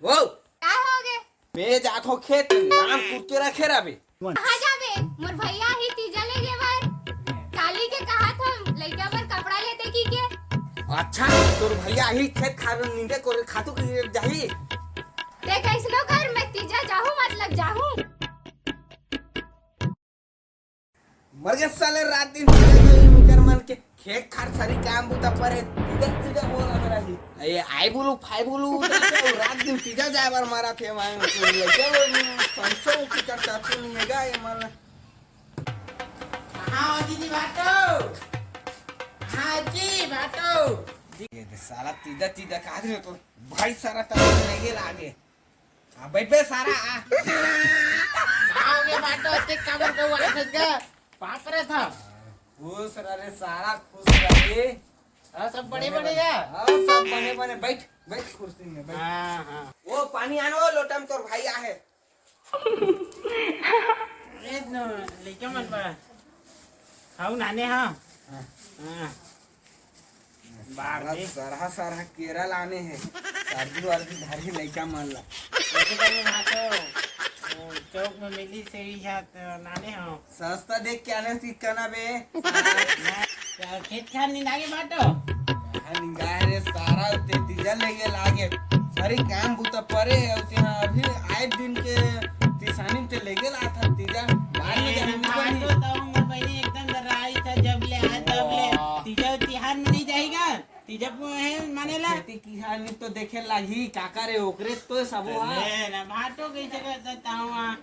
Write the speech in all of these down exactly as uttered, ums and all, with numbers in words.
वो का होगे? मैं जात हो खेत, नाम कुट के रखे रहे। कहाँ जाबे? मोर भैया ही तीजा लेगे बर। काली के कहा था लइका बर कपड़ा लेते की के। अच्छा, तोर भैया ही खेत खार नींदे को खातू के लिए जाही। ते कैसनो कर, मैं तीजा जाहूँ, मतलब जाहूँ। मर गए साले, रात दिन तीजा जो ये मुकर मन के खेत खार सारी काम बूता परे, तीजा तीजा बोला मेरा ही। ये आई बोलू, फाई बोलू, रात दिन तीजा जाए बार मारा थे, मैं लइका वो संसो की करता, तू नहीं है गा, ये मारना। हाँ, दीदी बाटो। हाँ जी, बाटो। ये दे साला तीजा, तीजा कहा दे तो भाई सारा तब लेगे लागे। आ, बैठ बे सारा, आ। आओगे बाटो, ते काबर कहू आ सके? बाप रे था। खुश रह रे सारा, खुश रह रे। हाँ, सब बड़े बड़े या? हाँ, सब बड़े बड़े। बैठ, बैठ कुर्सी में, बैठ। हाँ, हाँ। वो पानी आनो, लोटा में तोर भाई आहे। ए, न, लेके मन बा। खाऊ नाने, हाँ। हाँ। हाँ। बाढ़ साला दे। सरहा सरहा केरा लाने हे, सर्दी वर्दी धरी लइका मन ला। वैसे तो मैं वहाँ तो, वो चौक में मिली से ही है तो नाने हो। सस्ता देख के आने सीखना बे। मैं, क्या खेत खार निंदा के बाटो? कहाँ निंदा है रे सारा, ते तीजा लेगे लागे। सारी काम बूता परे है, ते हाँ अभी आए दिन के किसानी ते लेगे ला था तीजा। बाद में ए, जाने मैं बाटो तो मोर बहिनी एकदम डराई था, जब ले आए तब ले। वाह। तीजा तिहार में नहीं जाएगा, तीजा वो है मानेला। खेती किसानी तो देखे लागी, काका रे, ओकरे तो सबो हा। ले ना, भाटो कैसे करता तावा?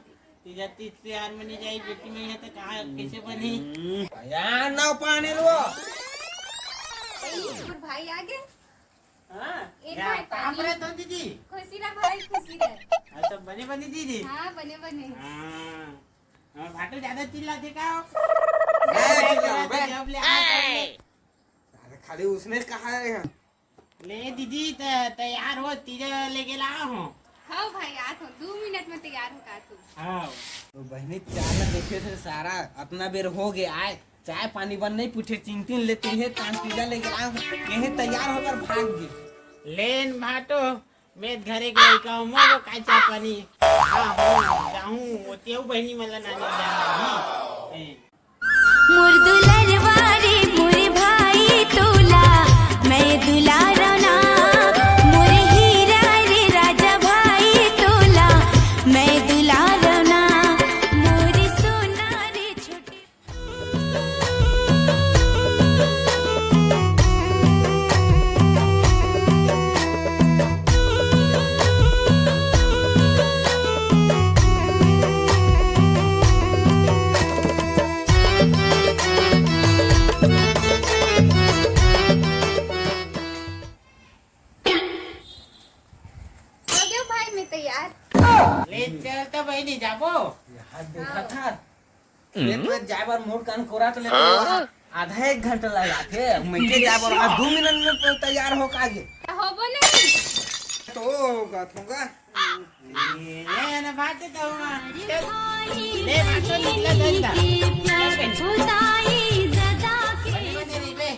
तीजा तीज तिहार में नहीं जाई, बेटी में यहाँ तो कहाँ, कैसे बनी? हम्म, यार, नाव पानी लो। ए, मोर भाई आगे। हाँ, ए या, भाई, कहाँ पानी। पर है तो दीदी? खुशी रह भाई, खुशी रह। हाँ, सब बने बने दीदी? हाँ, बने बने। हाँ, हाँ, भाटो ज्यादा चिल्ला दे का? ए, चिल्ला, बे। जब ले आ, तब ले। अरे, खाली उसने कहा है यहाँ। ले दीदी, त-, तैयार हो, तीजा लेगे ला हो। हाँ भाई, आत हो, दू मिनट में तैयार हो का तू। हाँ। तो बहिनी, चाल देखे से सारा अतना बेर हो गया आय, चाय पानी बन नहीं पूछे, चिंतिन लेते हे, तान तीजा लेगे ला हो, केहे तैयार होकर भाग गे। लेन भाटो, मैं घरे के लइका हूँ, मोरो का चाय पानी। हाँ, हो, जाहूँ, वो तेऊ बहिनी मला नानी जाना ही। ए। मोर दुलरवा रे मोर भाई तोला, मैं दुलारना। मोर हीरा रे राजा भाई तोला, मैं दुलारना। मोर सोना रे छोटे। हो गयो भाई, मैं तैयार। ले चल तो बहिनी जाबो। ये हाथ देखा हाँ। था। खेत में जाए बर मोर कान कोरा तो लेते हाँ? आधा एक घंटा लगा थे। मैं के जाए बर दो मिनट में तो तैयार हो का गे। होबो नहीं। तो होगा, होगा। ए, ले ना बात तो हुआ। चल। ले बात तो निकला धंधा। चल बे। बने बने रही बे।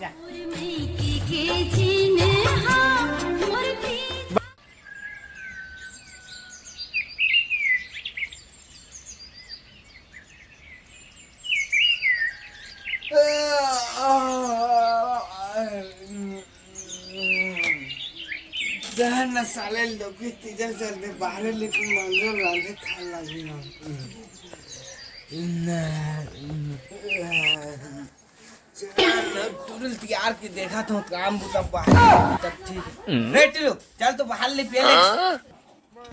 जा। जहर न साले लोग तीजा चलते बाहर लेकिन मंजूर रांधे खाए लगी ना। चल, तुरंत तैयार के देखा तो काम बुता बाहर तब ठीक है। रे टिल्लू, चल तो बाहर ले पहले।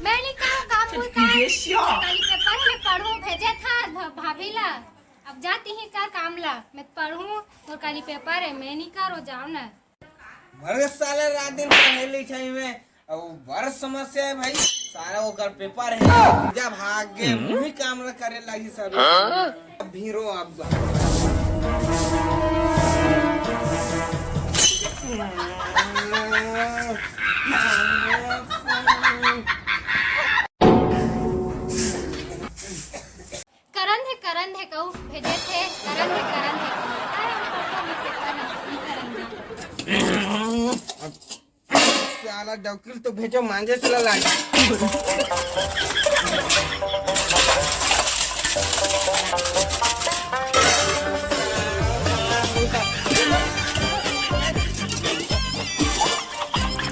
मैं नहीं करो काम कोई काम। काली पेपर में पढ़ूं, भेजे था भ-, भाभी ला। अब जाती ही कर काम ला, मैं पढ़ूं, तोर काली पेपर है, मैं नहीं करो, जाओ ना। मरे साले रात दिन पढ़े लिखे में, अब बड़ समस्या है भाई, सारा ओकर पेपर है, तीजा भाग गे, मुही काम ला करे लागी सब। हाँ? अब भीरो अब। करन हे, करन हे कहू, भेजे थे, करन हे, करन हे कहू। अरे, हम पढ़बो नहीं, पेपर है, नहीं करन हे। डौकी ल तो भेजो, मांजे से ला लागे।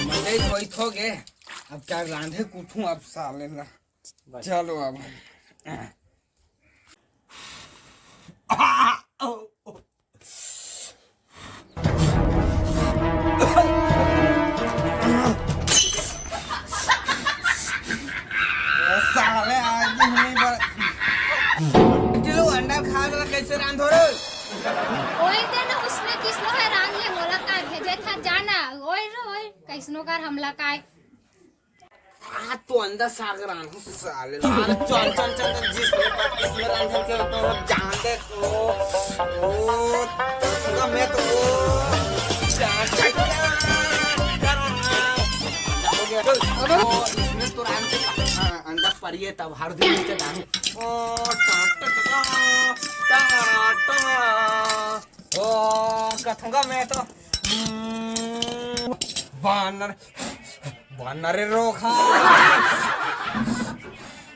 मजा ही कोई थो गे। अब का रांधे कुठू अब साले ला। चलो अब। ए साले, आज भी नहीं बर-, किलो अंडा खा के कैसे रांधो रे? ओए दे ना, उसने किसनो है रांध ले, मोला का भेजे था जाना। ओए रे ओए, कैसनो कर हमला काय। आ तो अंडा साग रांधो साले। अरे चल, चल, चल, चल, जिसमें बात, जिसमें रांधन के तो जान दे तो। ओ, मैं तो, ओ, चल, चल, चल, चल। ओ, इसमें तो रांध के, हाँ, अंडा परिए तब हर दिन नीचे डालू। ओ, टा, टा, टा, टा, टा, टा। ओ, कथूंगा मैं तो। हम्म, बानर, बानर रोखा।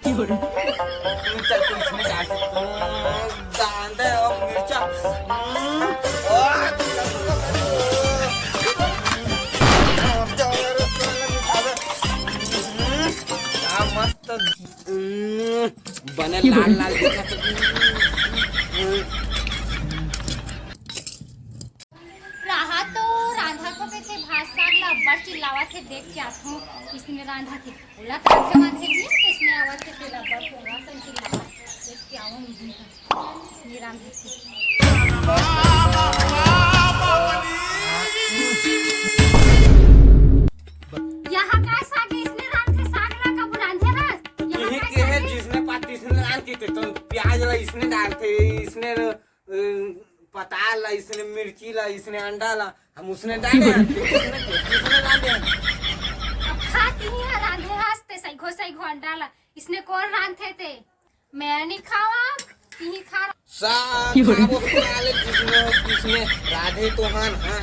चल, तू इसमें डाल। हम्म, डाल दे, ओ, मिर्चा। हम्म, ओ, हम्म, क्या मस्त। हम्म, बने लाल लाल दिखत हे। राहा तो रांधा को कथे भात साग ला अब्बड़ चिल्लावत हे, देख के आथो किसने रांधा थे। ओला कांधे माथे नहीं किसने आवत हे, तेला अब्बड़ कोरा सन चिल्लावत, देख के आवो नहीं किसने रांधा थे। यहाँ का साग इसने रांधे, साग ला कब रांधे हस? यहाँ यही का के है साग है? जिसने पात इसने रांध के तो प्याज ला इसने डालते, इसने अ, पताल ला, इसने मिर्ची ला, इसने अंडा ला, हम उसने डाले हैं, फिर इसने, इसने डाले हैं। अब खा तिही ह रांधे हस ते सैघो सैघो अंडा ला, इसने कोन रांधे ते? मैं नहीं खावा, तिही खा। साग खाबो साले, जिसने, जिसने राधे तो हन, हाँ।